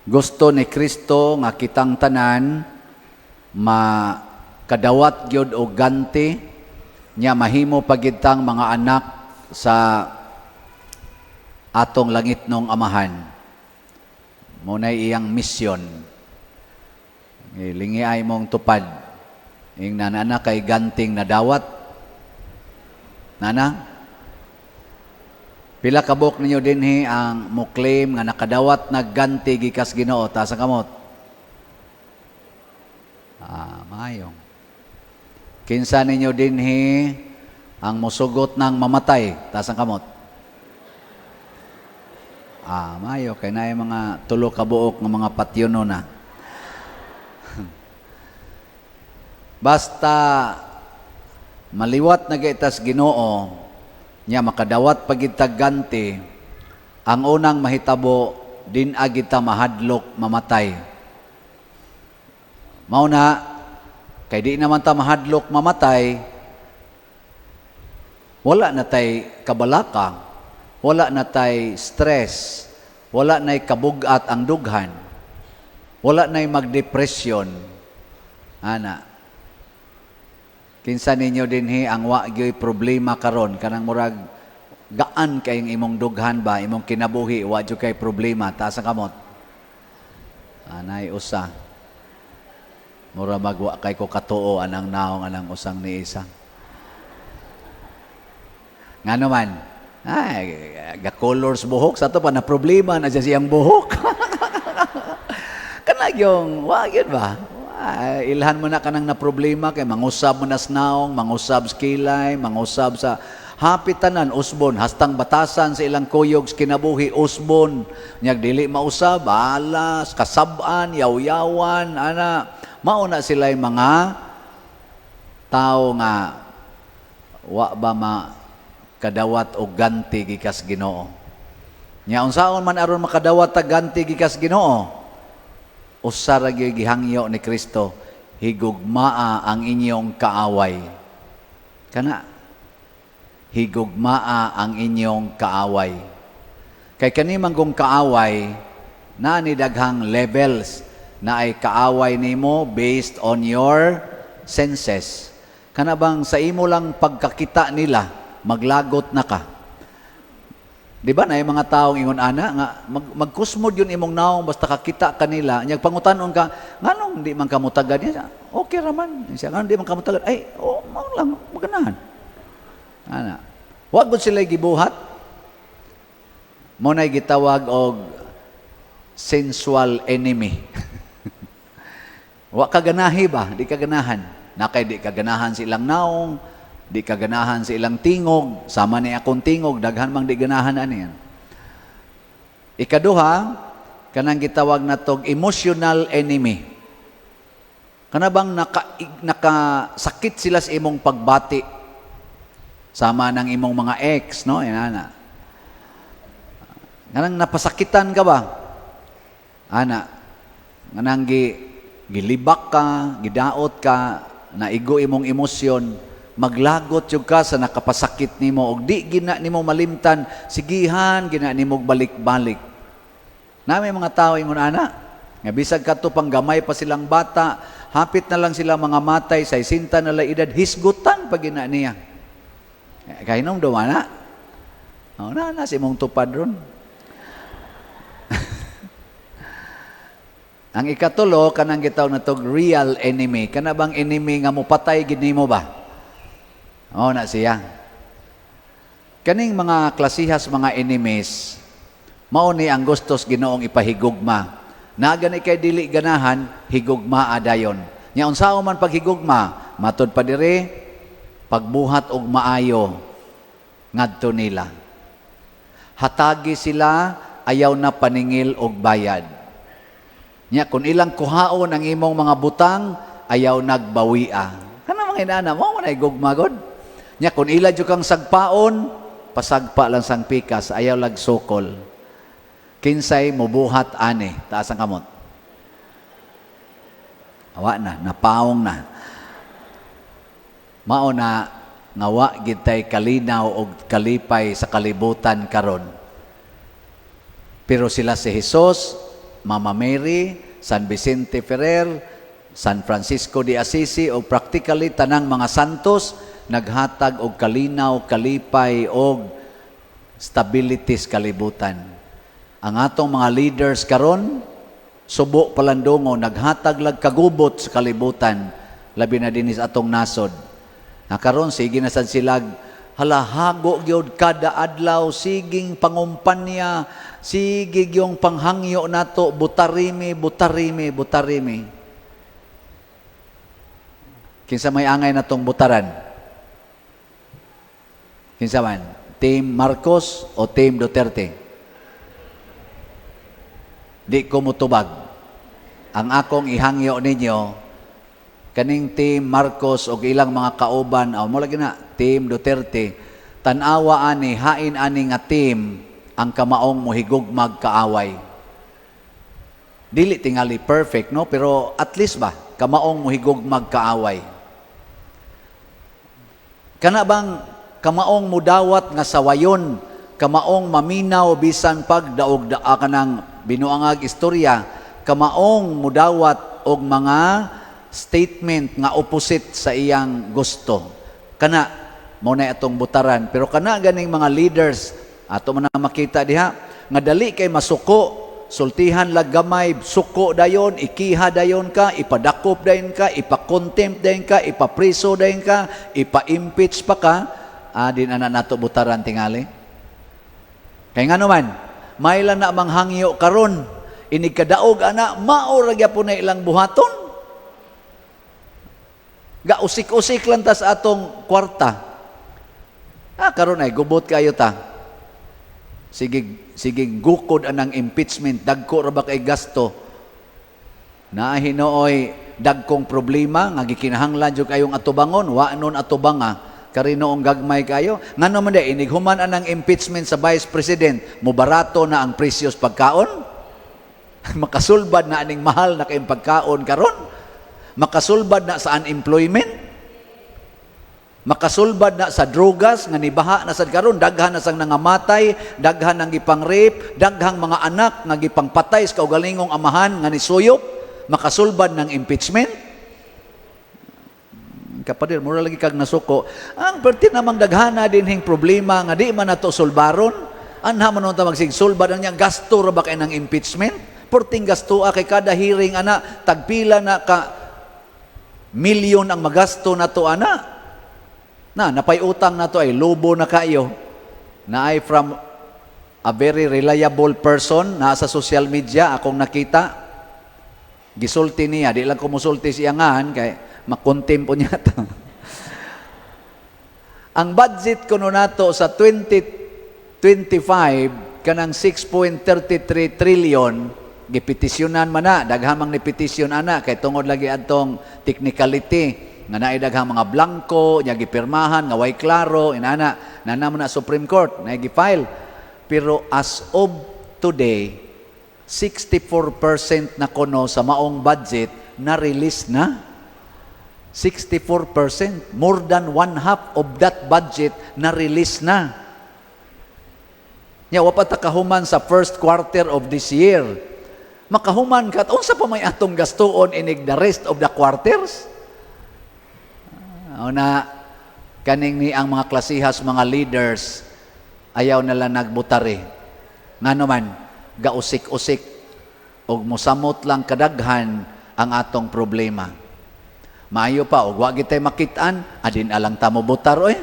Gusto ni Kristo nga kitang tanan makadawat gyud og ganti nya mahimo pa gyud tang mga anak sa atong langitnong Amahan. Mao nay iyang misyon. Lingi ay mong tupad. Ing nanana kay ganting nadawat. Nana? Pila kabuk ninyo dinhi ang mo-claim nga nakadawat nag ganti gikas Ginoo? Taas ang kamot. Ah, maayo. Kinsa ninyo dinhi ang musugot ng mamatay? Taas ang kamot. Ah, maayo kay naay mga tulo ka buok nga mga patyono na. Basta maliwat na gitas Ginoo nya makadawat pagitag ganti, ang unang mahitabo din agita mahadlok mamatay. Mao na kay di naman ta mahadlok mamatay, wala na tay kabalaka, wala na tay stress, wala na'y kabugat ang dughan, wala na'y magdepresyon. Ana. Kinsa ninyo dinhi ang wa gyoy problema karon, kanang murag gaan kayong imong dughan ba, imong kinabuhi, wa jud kay problema? Taas ang kamot. Anay usa. Mura magwa kay ko katuo anang naong anang usang ni isa. Ngano man? Ay, ga-colors buhok sa to pa na problema na siya siyang buhok. Kana yung wa gyud ba? Ay, ilhan mo na kanang na problema kay mangusab mo na sa naong, mangusab sa kilay, mangusab sa hapit tanan usbon, hastang batasan sa ilang kuyog sa kinabuhi usbon. Nyag dili mausab, alas, kasab-an, yaw-yawan, ana. Mao na sila'y mga tao nga wa ba makadawat og ganti gikas Ginoo. Nya unsaon man aron makadawat tag ganti gikas Ginoo? Usa ra gyud gihangyo ni Kristo, higugmaa ang inyong kaaway. Kana higugmaa ang inyong kaaway. Kay kani man kung kaaway, naa ni daghang levels na ay kaaway nimo based on your senses. Kana bang sa imo lang pagkakita nila, maglagot na ka. Di ba na yung mga taong ingon ana nga magkusmod yun imong naong basta kakita kanila, nya pangutanon ka, nganong di man kamutagan niya? Okay ra man. Siya, nganong di man kamutagan? Ay, oh, mao lang maganahan. Ana. Wa gud sila gibuhat. Mao nay gitawag og sensual enemy. Wa ka ganahi ba? Di ka ganahan. Na kay di ka ganahan sa ilang naong, di ka ganahan sa ilang tingog, sama ni akong tingog, daghan mang di ganahan ani yan. Ikaduha, kanang gitawag natog emotional enemy. Kana bang nakasakit sila sa imong pagbati? Sama ng imong mga ex, no? Yan, ana. Kanang napasakitan ka ba? Ana, nganang gilibak ka, gidaot ka, naigo imong emosyon, maglagot jud ka sa nakapasakit nimo og di gina nimo malimtan, sigihan gina nimo balik-balik. Na may mga tao ingon ana, nga bisag kadto pang gamay pa silang bata, hapit na lang sila mga matay, sa isinta na lang edad, hisgutan pa gina niya. Eh, kahinom do ana? Oh, na na si imong tupad ron. Ang ikatulo, kanang gitawag na tog real enemy. Kana bang enemy nga mopatay gid nimo ba? Mao na siya. Kaning mga klasihas mga enemies, mao ni ang gustos Ginoong ipahigugma. Na gani kay dili ganahan, higugma adayon. Nya unsaon man paghigugma, matud pa diri pagbuhat og maayo ngadto nila. Hatagi sila, ayaw na paningil og bayad. Nya kung ilang kuhaon ang imong mga butang, ayaw nagbawia. Kana mga inana, mao man ay gugma god. Nya kung ila jud kang sagpaon, pasagpa lang sang pikas, ayaw lag sukol. Kinsay mubuhat ani, taas ang kamot. Awa na, napaong na. Mao na nga wa gid tay kalinaw og kalipay sa kalibutan karon. Pero sila si Jesus Mama Mary, San Vicente Ferrer, San Francisco de Assisi o practically tanang mga santos naghatag og kalinaw, kalipay og stability sa kalibutan. Ang atong mga leaders karon, subo palandungo, naghatag lag kagubot sa kalibutan, labi na dinhi sa atong nasod. Na karon sige na sad silag halahago gyud kada adlaw, siging pangumpanya, sige gyung panghangyo nato, "Butarimi, butarimi, butarimi." Kinsa may angay natong butaran? Kinsa man? Team Marcos o Team Duterte? Di ko mutubag. Ang akong ihangyo ninyo, kaning Team Marcos og ilang mga kauban, o mo lagi na, Team Duterte, tan-awa ani, hain ani nga team ang kamaong mohigugmag kaaway. Dili tingali perfect, no? Pero at least ba, kamaong mohigugmag kaaway. Kana bang kamaong mudawat nga sawayon, kamaong maminaw bisan pag daog da kanang binuangag istorya, kamaong mudawat og mga statement nga opposite sa iyang gusto. Kana mao na atong butaran, pero kana ganing mga leaders ato man na makita diha nga dali kay masuko, sultihan lag gamay, suko dayon, ikiha dayon ka, ipadakop dayon ka, ipa-contempt dayon ka, ipapriso dayon ka, ipa-impeach pa ka, din ana nato butaran tingali. Kay ngano man, may lang na manghangyo karon, inig kadaog ana, mao ra gyapon na ilang buhaton. Ga usik-usik lang ta sa atong kwarta. Ah, karon ay gubot kayo ta. Sige, sige gukod anang impeachment, dagko ra ba kay gasto? Na hinooy dagkong problema nga gikinahanglan jud kayong atubangon, wa nun atubanga karinoong gagmay kayo. Ngano man day inig human anang impeachment sa Vice President, mubarato na ang presyos pagkaon? Makasulbad na aning mahal na kayong pagkaon karon? Makasulbad na sa unemployment? Makasulbad na sa drogas nga nibaha na sad karon, daghan na sang nangamatay, daghan ang gipang-rape, daghang mga anak nga gipangpatay sa kaugalingong amahan nga nisuyop? Makasulbad ng impeachment? Kapadir, mura lagi kag nasuko. Ang perti namang daghana din hing problema nga di man nato sulbaron. Anha man ta magsig sulbad ang niyang gasto ra ba kay ng impeachment? Perting gasto kay kada hearing ana, tagpila na ka milyon ang magasto nato ana. Na, napay utang na to ay lobo na kayo. Na ay from a very reliable person na sa social media akong nakita. Gisulti niya, di lang ko musulti siya ngahan kay makontempo niya to. Ang budget kuno nato sa 2025, kanang 6.33 trillion, gipetisyonan man na, daghan mang nipetisyon ana kay tungod lagi adtong technicality nga naay daghang mga blanko nya gipirmahan nga way klaro inana na mo na Supreme Court na gi-file. Pero as of today, 64% na kuno sa maong budget na release na. 64%, more than one half of that budget na release na. Nya wa pa ta kahuman sa first quarter of this year. Makahuman ka, unsa pa may atong gastuon inig the rest of the quarters? Una, kaning ni ang mga klasihas mga leaders, ayaw nila nagbutari. Ngano man, gausik-usik og mosamot lang kadaghan ang atong problema. Maayo pa og wa gitay makit-an, adin alang ta mo butar oy.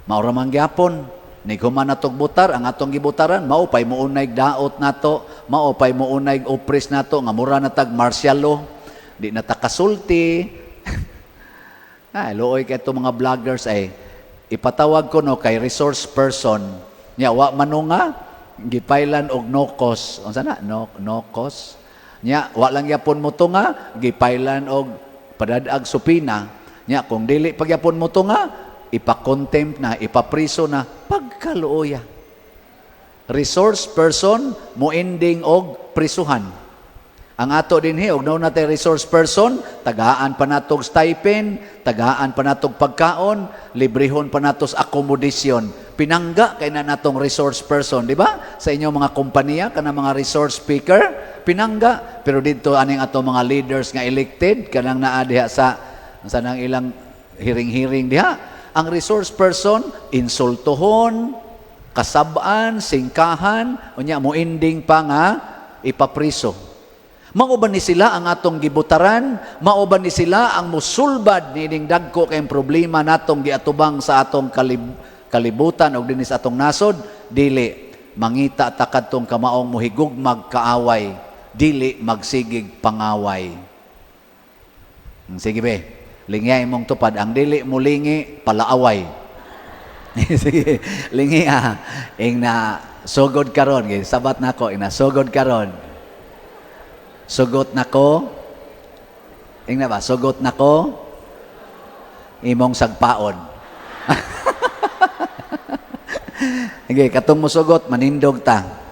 Mao ra man gyapon. Nighuman natog butar, ang atong gibutaran mao pay mounay daot nato, mao pay mounay oppress nato nga mura na tag martial law. Di na ta kasulti. Ay, luoy kay itong mga vloggers ay ipatawag ko no kay resource person. Nya wa manunga gipailan og no cause. Unsa na? No, no cause. Nya wa lang gyapon mo tunga, gipailan og padadag subpoena. Nya kung dili pagyapon mo tunga, ipa-contempt na, ipapriso na, pagkaluoya. Resource person mo ending og prisuhan. Ang ato dinhi og naa natay resource person, tagaan pa natog stipend, tagaan pa natog pagkaon, librehon pa natos accommodation. Pinangga kay na natong resource person, di ba? Sa inyong mga kompanya kana mga resource speaker, pinangga. Pero dito aning ato mga leaders nga elected kanang naa diha sa nang ilang hearing-hearing diha. Ang resource person insultuhon, kasabaan, singkahan, unya mo ending pa nga ipapriso. Mao ba ni sila ang atong gibutaran? Mao ba ni sila ang musulbad niining dagko kay problema natong giatubang sa atong kalibutan og dinhi sa atong nasod? Dili. Mangita ta kadtong kamaong mohigugmag kaaway, dili magsigig pangaway. Sige be, lingiyay mong tupad ang dili mulingi, palaaway. Sige, lingi ah. Ing na sugod karon, sabat nako, ing na sugod karon. Sugot nako. Ing na ba? Sugot nako imong sagpaon. Sige, katong musugot, manindog ta.